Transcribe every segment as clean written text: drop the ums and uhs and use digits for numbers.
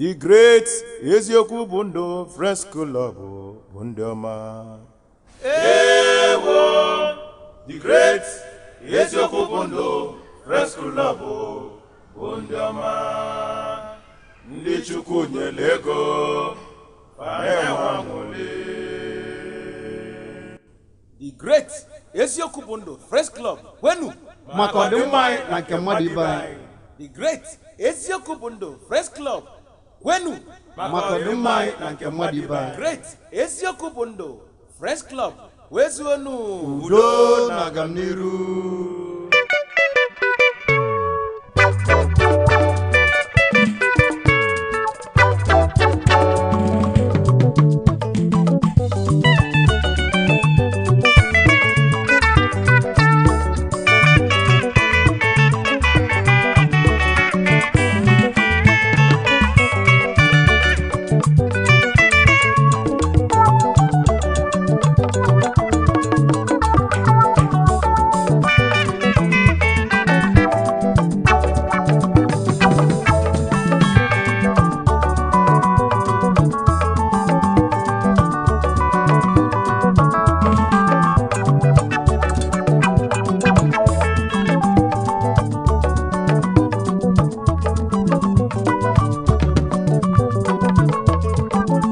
The Great Eziokwu bụ Ndụ Friends Club bụ ndị ọma. Ewo, The Great Eziokwu bụ Ndụ Friends Club bụ ndị ọma. Ndị Chukwu nyere ego fa na-enwe aṅụrị. The Great Eziokwu bụ Ndụ Friends Club kwenu maka ọdịmma anyị na nke mmadụ ibe anyị. The Great Eziokwu bụ Ndụ Friends Club kwenu maka ọdịmma anyị na nke mmadụ ibe anyị. Great Eziokwu bụ Ndụ Friends Club wezuonu. Udo na agamniru.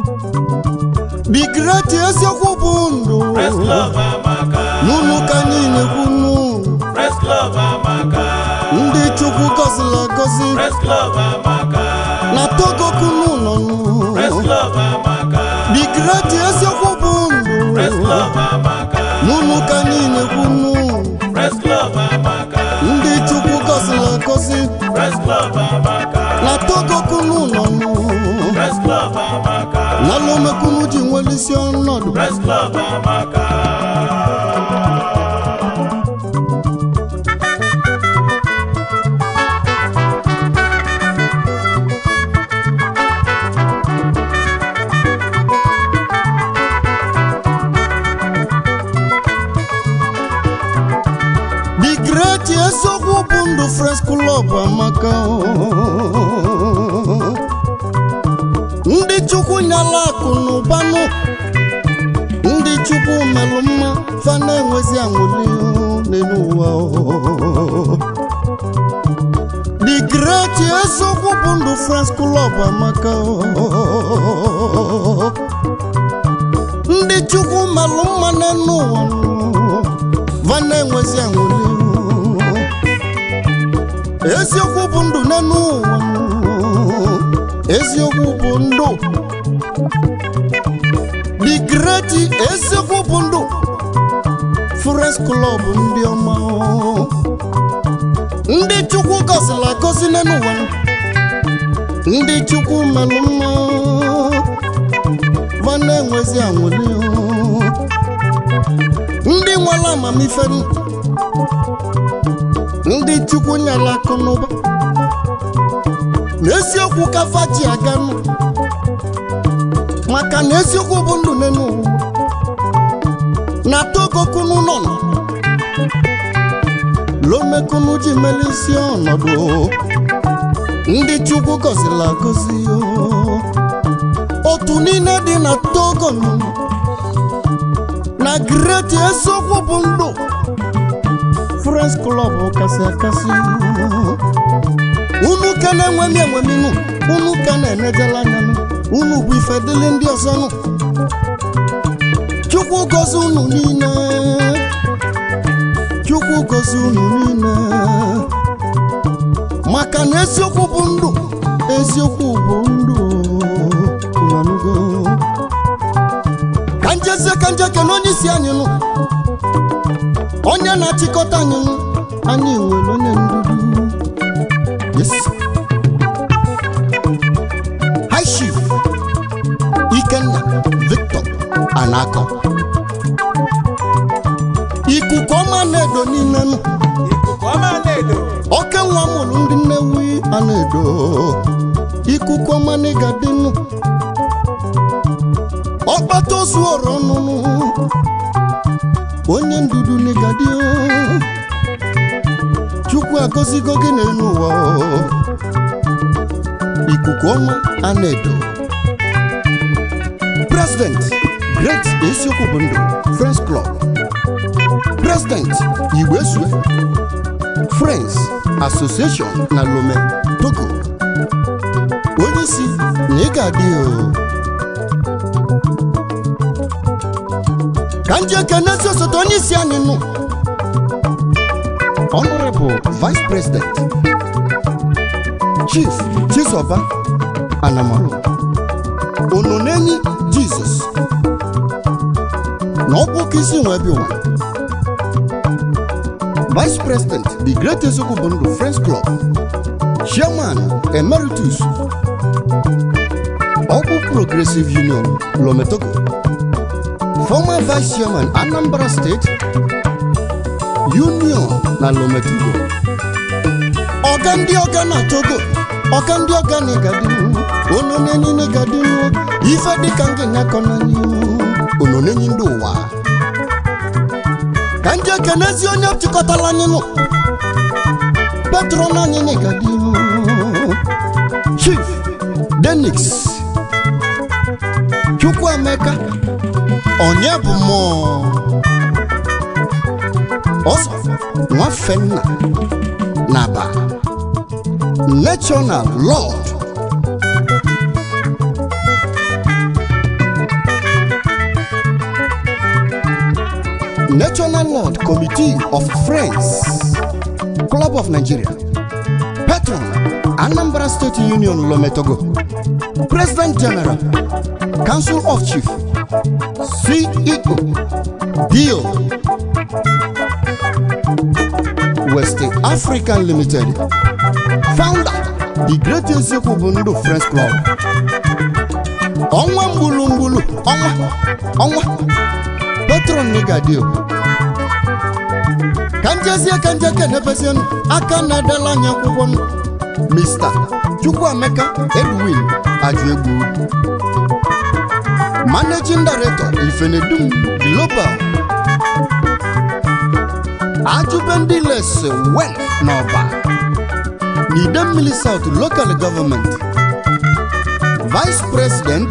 The Great Eziokwu bụ Ndụ Friends Club amaka. n'ụlọ ụka anyị na-ekwunu. Friends Club amaka. Ndị Chukwu gọziri agọzi Friends Club amaka. na Togo kunu nọ nụ. Friends Club amaka. The Great Eziokwu bụ Ndụ Friends Club amaka. n'ụlọ ụka anyị na-ekwunu. Friends Club amaka. Ndị Chukwu gọziri agọzi Friends Club amaka. na Togo kunu nọ nụ. Friends Club amaka. Na Lomekunu ji nwere isi ọnọdụ. Friends Club amaka. The Great Eziokwu bụ Ndụ Friends Club amaka. Ndị Chukwu nyala akụ na ụbanụ, ndị Chukwu melụ mma fa na-enwezi aṅụrị n'elu ụwa. The Great Eziokwu bụ Ndụ Friends Club amaka. Ndị Chukwu melụ mma n'elu ụwa va na-enwezi aṅụrị. Eziokwu bụ ndụ n'elu ụwa, eziokwu bụ ndụ. The Great Eziokwu bụ Ndụ Friends Club ndị ọma, ndị Chukwu gọziri agọzi n'elu ụwa, ndị Chukwu melụ mma va na-enwezi aṅụrị, ndị nwere amamife, ndị Chukwu nyere akụ n'ụba na eziokwu ka fa ji aganụ, maka na eziokwu bụ ndụ n'elu ụwa. Na Togo kunu nọ nọ Lomekunu ji melisi ọnọdụ, ndị Chukwu gọziri agọzi. Otu niile dị na Togo nọ na Great Eziokwu bụ Ndụ Friends Club kasị akasị. Unu ka na-enwemi enweminu, unu ka na-enejela anya nụ, unu bụ ife dịlị ndị ọzọ nụ. Chukwu gozi unu niile, Chukwu gozi unu niile, maka na eziokwu bụ ndụ, eziokwu bụ ndụ. Unu anụgo? Ka njezie ka njeke na onye isi anyị nụ, onye na-achịkọta anyị nụ, anyị nwere onye ndudu. Yes. High Chief Ikenna Victor Anakọ, ikuku ọma na-edo niile nụ. Ikuku ọma na-edo. Oke nwa mụrụ ndị Nnewi a na-edo, ikuku ọma n'ịga dịnụ, ọkpata ozu ọrụ ọnụnụ, onye ndudu n'ịga dị. Chukwu agọzigo gị n'elu ụwa. Ikuku Ikuku Ọma Anedo, President Great Eziokwu bụ Ndụ Friends Club, President Igbo Ezue Friends Association na Lome Togo. Onye isi na ị ga-adị o. Ka nje kenezi osote onye isi anyị nụ, Honorable Vice President Chief Chizoba Anamalu Ononenyi Jesus na ọ bụ oke isi nwe ebe ụwa, Vice President The Great Eziokwu bụ Ndụ Friends Club, Chairman Emeritus Ọgbụ Progressive Union Lome Togo, former Vice Chairman Anambra State Union na Lome Togo, ọga ndị ọga na Togo, ọga ndị ọga na ịgadinu ononenyi na ịgadinu ife dịka ngịnyakọ n'anyị ononenyi ndị ụwa. Ka nje kenezi onye chịkọtara anyị nụ patron anyị na ịgadinu, Chief Denix Chukwuemeka onye bụ mmụọ ọzọ Nwafenna Naba, National Lord National Lord Committee of Friends Club of Nigeria, Patron Anambra State Union Lome Togo, President General Council of Chief, CEO DO West African Limited, Founder The Great Eziokwu bụ Ndụ Friends Club. Ọnwa mgbulu mgbulu ọnwa ọnwa patron nigadio. Ka njezie ka nje kenebezienụ aka na-edela anyị akwụkwọ nụ, Mr. Chukwuemeka Edwin Ajuegbu, Managing Director Ifenedum Global, Ajubendiles Well n'Ọba n'Idemmili South Local Government, Vice President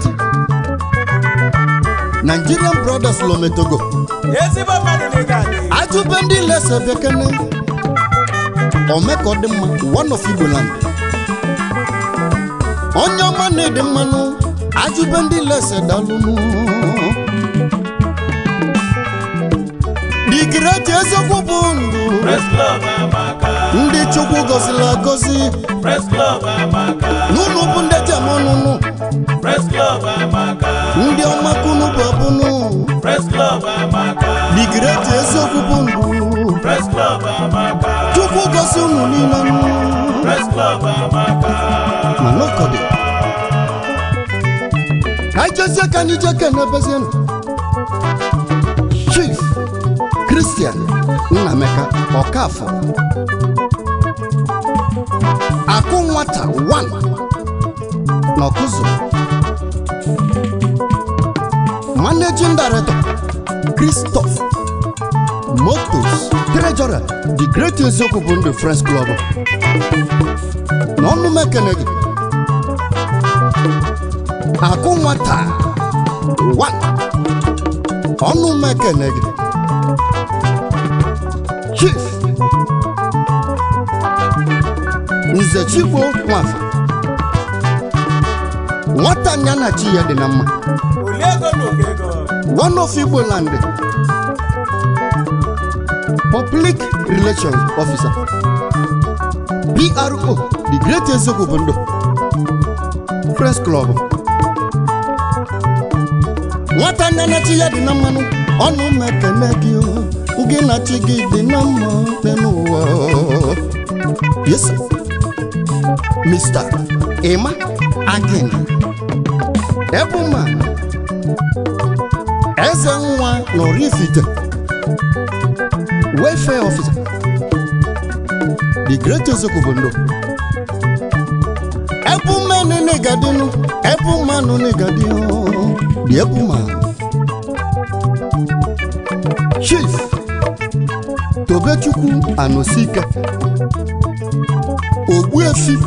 Nigerian Brothers Lome Togo. Ezigbo mmadụ na ị ga-adị. Ajubendiles Ebiakene Omekọdịmma one of Igboland, onye ọma na-ede mmanụ Ajubendiles dalụnụ. The Great Eziokwu bụ Ndụ Press Club amaka. Ndị Chukwu gọziri agọzi. Press Club amaka. N'ụlọ bụ ndị jem ọnụnụ. Press Club amaka. Ndị ọma kunu bụ abụnụ. Press Club amaka. The Great Eziokwu bụ Ndụ. Press Club amaka. Chukwu gọzi unu niile nụ. Press Club amaka. Mana ọkọdị ka anyị jezie ka anyị jee kenebezienụ Chief Christian Nnameka Ọkafọ Akụ Nwata 1 n'Ọkụzụ, Managing Director Christoph Motors, Treasurer The Great Eziokwu bụ Ndụ Friends Club. Na ọnụ m ekene gị Akụ Nwata 1, ọnụ m ekene gị Chief Nze Chigbo Nwafa, nwata anya na chi ya dị na mma. Olie ego na oke ego. One of Igbo land, Public Relations Officer, PRO The Great Eziokwu bụ Ndụ Friends Club. Nwata anya na chi ya dị na mmanụ, ọnụ m ekene gị o, gị na chi gị dị na mma n'ụwa. Yes sir. Mr. Emma Agin Ebuma Eze Nwa n'Oraifite, Welfare Officer The Great Eziokwu bụ Ndụ. Ebuma nene gadinu, Ebuma nene gadinu, the Ebuma. Chief Tobechukwu Anosike Ogbuefi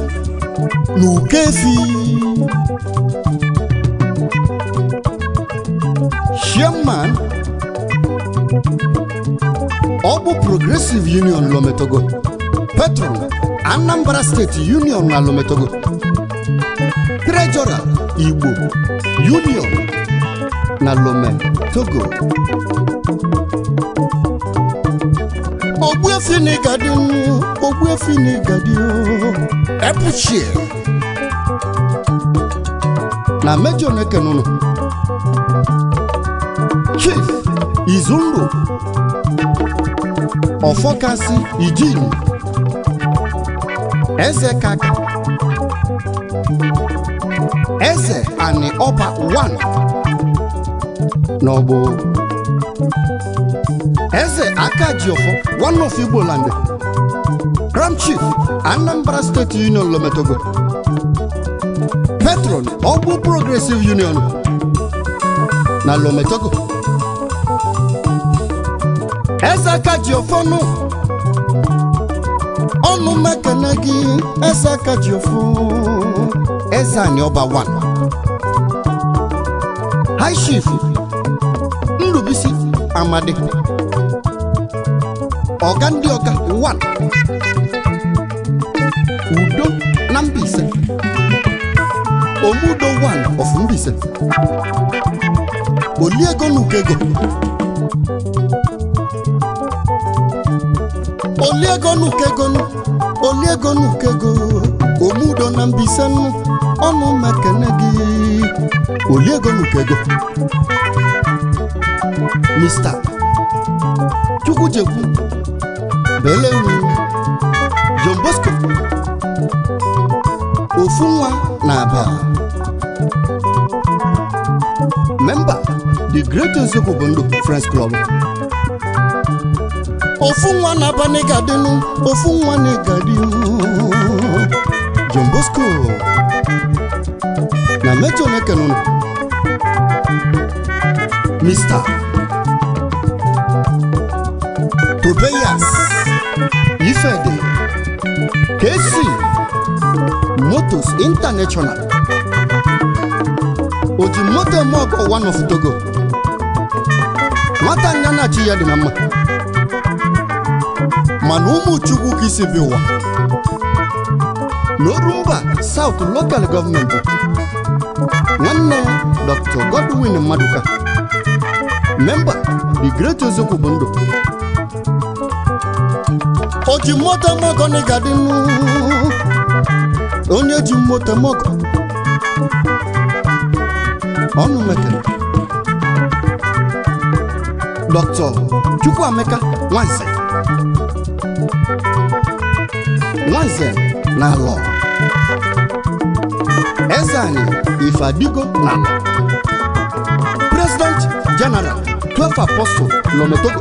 n'Ukefi, chairman Ọgbụ Progressive Union Lometogo, patron Anambra State Union na Lometogo, treasurer Igbo Union na Lome Togo. Ogbuefi na ịgadị, ogbuefi na ịgadị, epuchie na mejọ na-ekenụnụ. Chief Izundu Ọfọkasị Ijin, Eze Kaka, Eze Ani Ọba 1 n'Ọgbụ, Eze Akajiọfọ one of Igboland, Grand Chief Anambra State Union Lometogo, Patron Ọgbụ Progressive Union na Lometogo. Eze Akajiọfọ nụ, ọnụ mekene gị. Eze Akajiọfọ, Eze Ani Ọba 1. High Chief Ndubisi Amadi, Ọga ndị Ọga 1, Udo na Mbaise, Omudo 1 of Mbaise, Oliego Nukego, Oliego Nukego, Oliego Nukego, Omudo na Mbaise nụ, ọnụ mekene gị. Oliego Nukego. Mr. Chukwujekwu Belewu, John Bosco, ofu nwa na Aba, member the Great Eziokwu bụ Ndụ Friends Club. Ofu nwa na Aba n'ịgadịnụ, ofu nwa n'ịgadịnụ, John Bosco na Mejọ Nekenụnụ. Mr. Tobias Ifede, KC Motors International, oji moto eme ọgọ one of Togo, nwata anya na chi ya dị na mma, mana ụmụ Chukwu ka isi bi ụwa n'Orumba South Local Government, nwanne Dr. Godwin Maduka, member the Great Eziokwu bụ Ndụ. Oji moto mọgọ n'ịgadịnụ, onye ji moto mọgọ, ọnụ mekere. Dr. Chukwuemeka Nwanze, Nwanze na Alọ, Eze Anyị Ifeadigo na Alọ, President General 12 Apostle Lometogo,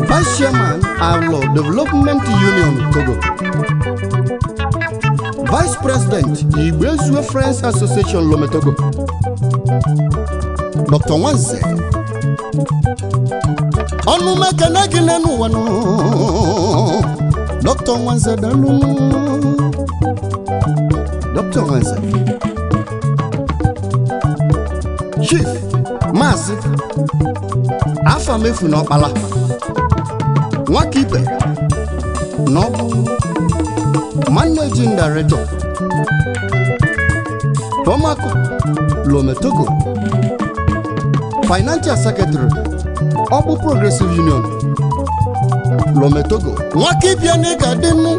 Vice Chairman Alo Development Union Togo, Vice President Igbezue Friends Association Lometogo. Dr. Nwanze, ọnụ mekene gị n'elu ụwa nụ. Dr. Nwanze, dalụ. Dr. Nwanze. Chief Maazị Afamefu na Ọkpala Nwakibe na ọ bụ Managing Director Tomaco Lometogo, Financial Secretary Ọgbụ Progressive Union Lometogo. Nwakibịa na ị ga-adị nụ,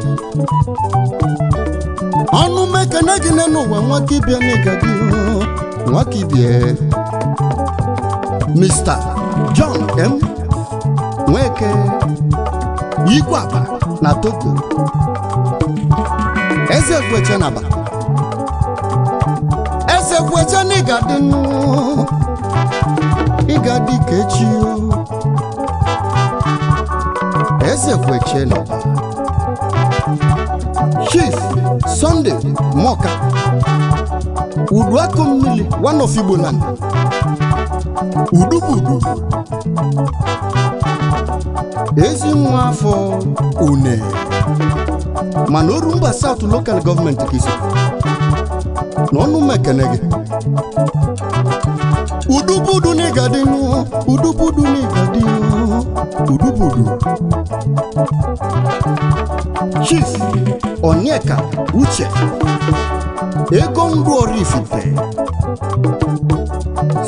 ọnụ mekene gị n'ụwa. Nwakibịa na ị ga-adị, nwakibịa. Mr. John M. Nweke, Igwe Aba na Togo, Eze Gweche na Aba, Eze Gweche na ị ga-adị nụ, ị ga-adị ka echi o. Eze Gweche na Aba. Chief Sunday Moka, Uduako Mmili one of Igboland, Udubudu, ezi nwa afọ Une. Mana Orumba South Local Government ka isi na ọnụ m ekene gị. Udubudu n'ịgadị nụ, udubudu n'ịgadị, udubudu. Chief Onyeka Uche Ego Ndụ Oraifite,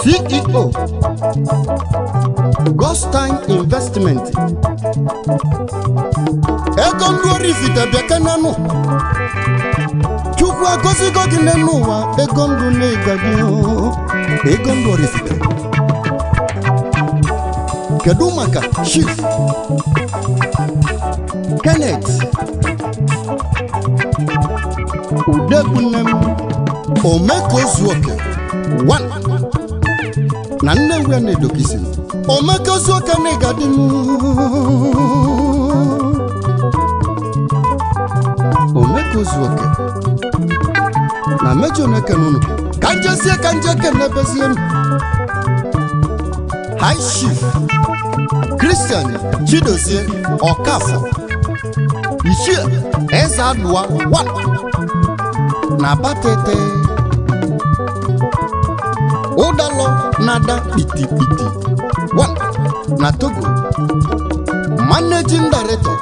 CEO, Gostein Investment. Ego Ndụ Oraifite, bịakenanụ. Chukwu agọzigo gị n'elu ụwa. Ego Ndụ n'ịgadị, Ego Ndụ Oraifite. Kedu maka Chief Kenneth Udegbunem Omekozuoke 1 na Nnewi a na-edokisi Omekozuoke na ịgadị? Omekozuoke na mejọ na-ekene unu ka njezie ka nje kenebezie m High Chief Christian Chidozie Ọkafọ, Ichie Eze Alụa 1 na Batete Ụdalọ na-ada kpitikpiti 1 na Togo, Managing Director,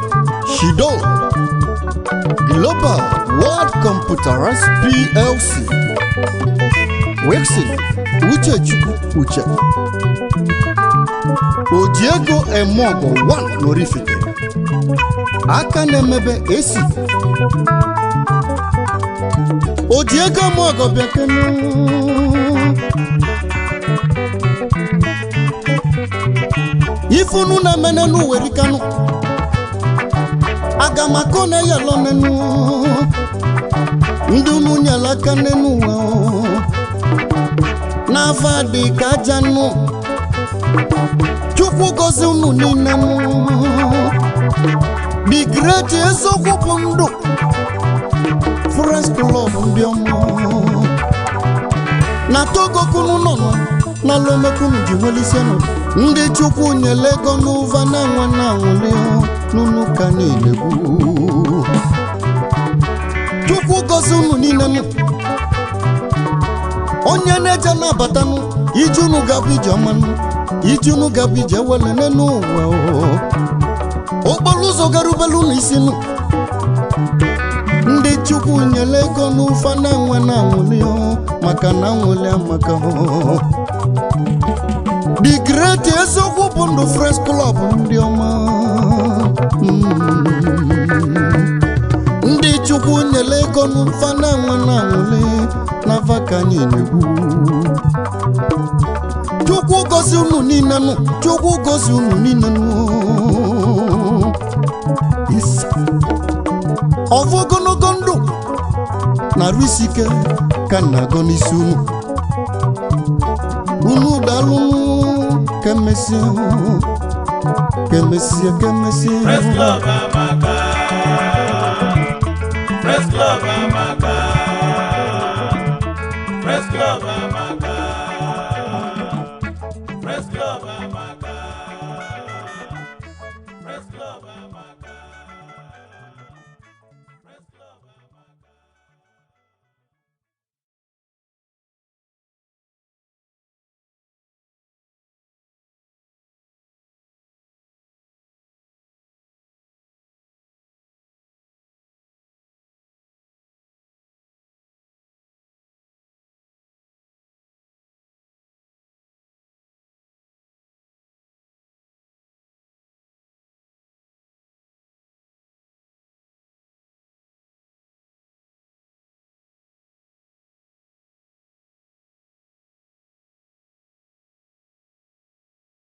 Shido Global World Computers PLC. Wilson Uchechukwu Uche, Ojiego Emeọgọ 1 n'Oraifite, aka na-emebe esi Ojiego Emeọgọ, bịakenu. Ifunu na menenu werikanu agamako na yalọ nenu ndị unu nyere aka n'enu ụwa n'afa dị ka aja nụ. Chukwu gozi unu niile nụ. The Great Eziokwu bụ Ndụ Friends Club, ndị ọma na Togo kunu nọ nọ na Lomekunu ji nwelisienụ. Ndị Chukwu nyere ego n'ụva na-enwe na-anwụli n'unu ka niile gwu. Chukwu gozi unu niile nụ. Onye na-eje na-abatanụ ije unu gabụ ije ọmanụ, ije unu gabụ ije wele n'elu ụwa o. Okporo ụzọ garubelu unu isi nụ. Ndị Chukwu nyere ego n'ụfa na-enwe na-anwụli o, maka na anwụli amaka o. The Great Eziokwu bụ Ndụ Friends Club, ndị ọma. Ndị Chukwu nyere ego n'ụfa na-enwe na-anwụli n'afa ka anyị na-egwu. Chukwu gozi unu niile nụ. Chukwu gozi unu niile nụ. Yes. Ọvụ ogologo ndụ na-arụ isi ike ka m na-agọ n'isi unu. Unu dalụnụ. Kemesịa, kemesịa, kemesịa. Press Club amaka. Press Club amaka.